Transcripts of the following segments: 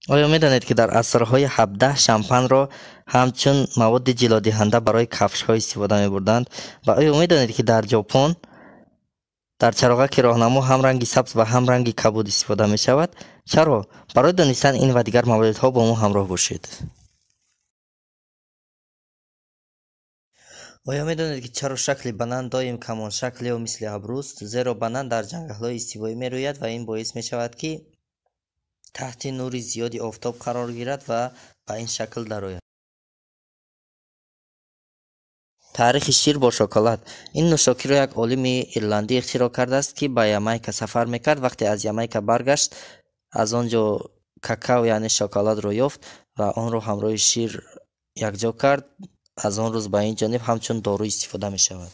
Оё медонед, ки дар асрҳои 17 шампанро ҳамчун маводи ҷилодиҳанда барои кафшҳо истифода мебурданд? Ва оё медонед, ки дар Ҷопон дар чароғаки роҳнамо ҳам ранги сабз ва ҳам ранги кабуд истифода мешавад? Чаро? Барои донистан ин ва дигар мавридҳо бо мо ҳамроҳ бошед. Оё медонед, ки чаро шакли банан доим камоншакл ё мисли абрӯст? Зеро банан дар ҷангалҳои истивоӣ мерӯяд ва ин боис мешавад, ки таҳти нури зиёди офтоб қарор гирад ва ба ин шакл дарояд. Таърихи шир бо шоколад. Ин нӯшокиро як олими ирландӣ ихтироъ кардааст, ки ба Ямайка сафар мекард. Вақте аз Ямайка баргашт, аз он ҷо какао, яъне шоколадро ёфт ва онро ҳамроҳи шир якҷо кард. Аз он рӯз ба ин ҷониб ҳамчун дору истифода мешавад.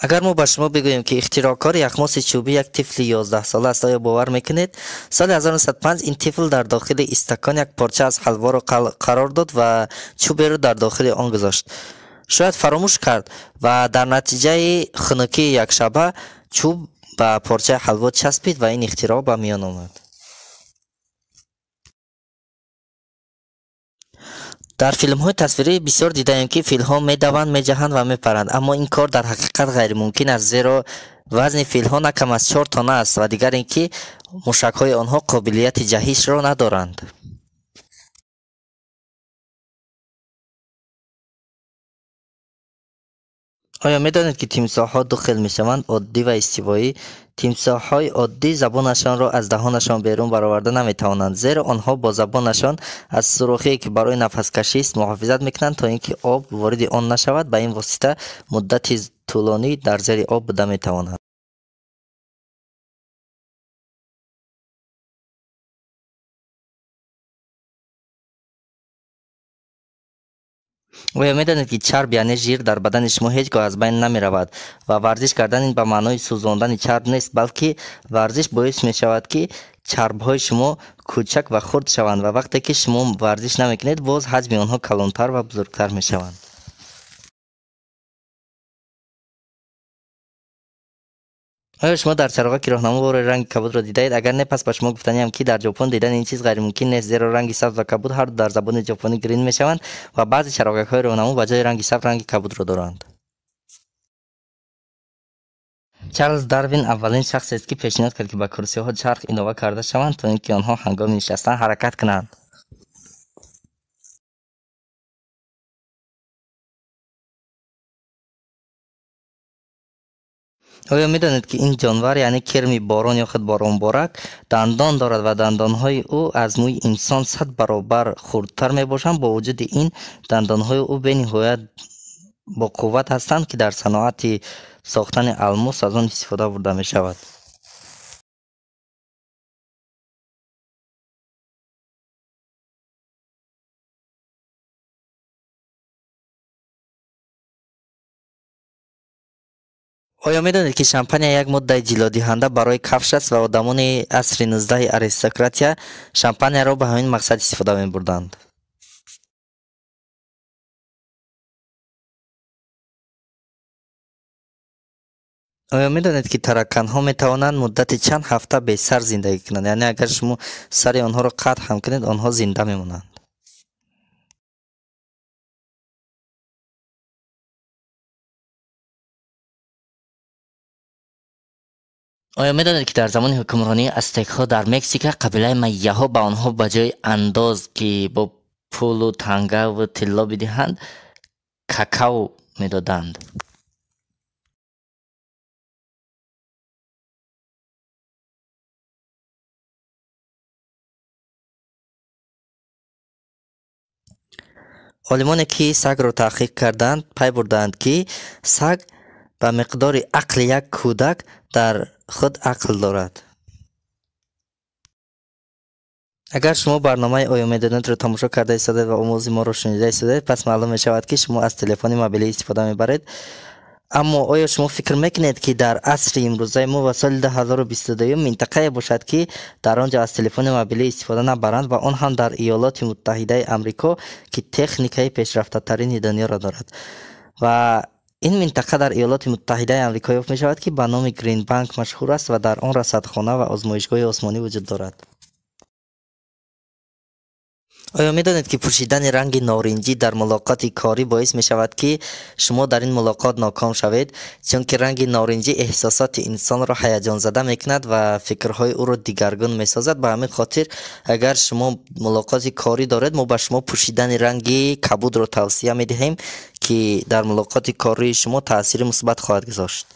Агар мо ба шумо бигӯем, ки ихтироъкори яхмоси чӯбӣ як тифли 11сола аст, оё бовар мекунед? Соли 1905 ин тифл дар дохили истакон як порча аз ҳалворо қарор дод ва чӯберо дар дохили он гузошт. Шояд фаромӯш кард ва дар натиҷаи хунукии якшаба чӯб ба порчаи ҳалво часпид ва ин ихтироъ ба миён омад. Дар филмҳои тасвирӣ бисёр дидаем, ки филҳо медаванд, меҷаҳанд ва мепаранд, аммо ин кор дар ҳақиқат ғайримумкин аст, зеро вазни филҳо на кам аз 4 тонна аст ва дигар ин ки мушакҳои онҳо қобилияти ҷаҳишро надоранд. Оё медонед, ки тимсоҳҳо ду хел мешаванд: оддӣ ва истивоӣ? Тимсоҳҳои оддӣ забонашонро аз даҳонашон берун бароварда наметавонанд, зеро онҳо бо забонашон аз сурохие, ки барои нафаскашист, муҳофизат мекунанд, то ин ки об вориди он нашавад. Ба ин восита муддати тӯлонӣ дар зери об буда метавонанд. Оё медонед, ки чарб, яъне жир, дар бадани шумо ҳеҷ гоҳ аз байн намеравад ва варзиш кардан ин ба маънои сӯзондани чарб нест, балки варзиш боис мешавад, ки чарбҳои шумо кӯчак ва хурд шаванд ва вақте ки шумо варзиш намекунед, боз ҳаҷми онҳо калонтар ва бузургтар мешаванд. Оё шумо дар чароғаки роҳнамо бори ранги кабудро дидаед? Агар не, пас ба шумо гуфтаниам, ки дар Ҷопон дидани ин чиз ғайримумкин нест, зеро ранги сабз ва кабуд ҳарду дар забони ҷопонӣ грин мешаванд ва баъзе чароғакҳои роҳнамо ба ҷои ранги сабз ранги кабудро доранд. Чарлз Дарвин аввалин шахсест, ки пешниҳод кард, ки ба курсиҳо чарх илова карда шаванд, то ин ки онҳо ҳангоми нишастан ҳаракат кунанд. Оё медонед, ки ин ҷонвар, яъне кирми борон ё худ боронборак, дандон дорад ва дандонҳои ӯ аз мӯи инсон 100 баробар хурдтар мебошанд? Бо вуҷуди ин, дандонҳои ӯ бениҳоят боқувват ҳастанд, ки дар саноати сохтани алмос аз он истифода бурда мешавад. Оё медонед, ки шампания як моддаи ҷилодиҳанда барои кафш аст ва одамони асри 19 аристократия шампанияро ба ҳамин мақсад истифода мебурданд? Оё медонед, ки тараканҳо метавонанд муддати чанд ҳафта бесар зиндагӣ кунанд? Яъне агар шумо сари онҳоро қатъ ҳам кунед, онҳо зинда мемонанд. Оё медонед, ки дар замони ҳукмронии астекҳо дар Мексика қабилаи майяҳо ба онҳо ба ҷои андоз, ки бо пулу тангаву тилло бидиҳанд, какао медоданд? Олимоне, ки сагро таҳқиқ карданд, пай бурданд, ки саг ба миқдори ақли як кӯдак дар худ ақл дорад. Агар шумо барномаи «Оё медонед»-ро тамошо карда истодаед ва овози моро шунида истодаед, пас маълум мешавад, ки шумо аз телефони мобилӣ истифода мебаред. Аммо оё шумо фикр мекунед, ки дар асри имрӯзаи мо ва соли 2022 минтақае бошад, ки дар он ҷо аз телефони мобилӣ истифода набаранд ва он ҳам дар Иёлоти Муттаҳидаи Амрико, ки техникаи пешрафтатарини дунёро дорад? Ва Ин минтақа дар Иёлоти Муттаҳидаи Амрико ёфт мешавад, ки ба номи Грин Банк машҳур аст ва дар он расадхона ва озмоишгоҳи осмонӣ вуҷуд дорад. Оё медонед, ки пӯшидани ранги норинҷӣ дар мулоқоти корӣ боис мешавад, ки шумо дар ин мулоқот ноком шавед, чунки ранги норинҷӣ эҳсосоти инсонро ҳаяҷонзада мекунад ва фикрҳои ӯро дигаргун месозад. Ба ҳамин хотир, агар шумо мулоқоти корӣ доред, мо ба шумо пӯшидани ранги кабудро тавсия медиҳем, ки дар мулоқоти кории шумо таъсири мусбат хоҳад гузошт.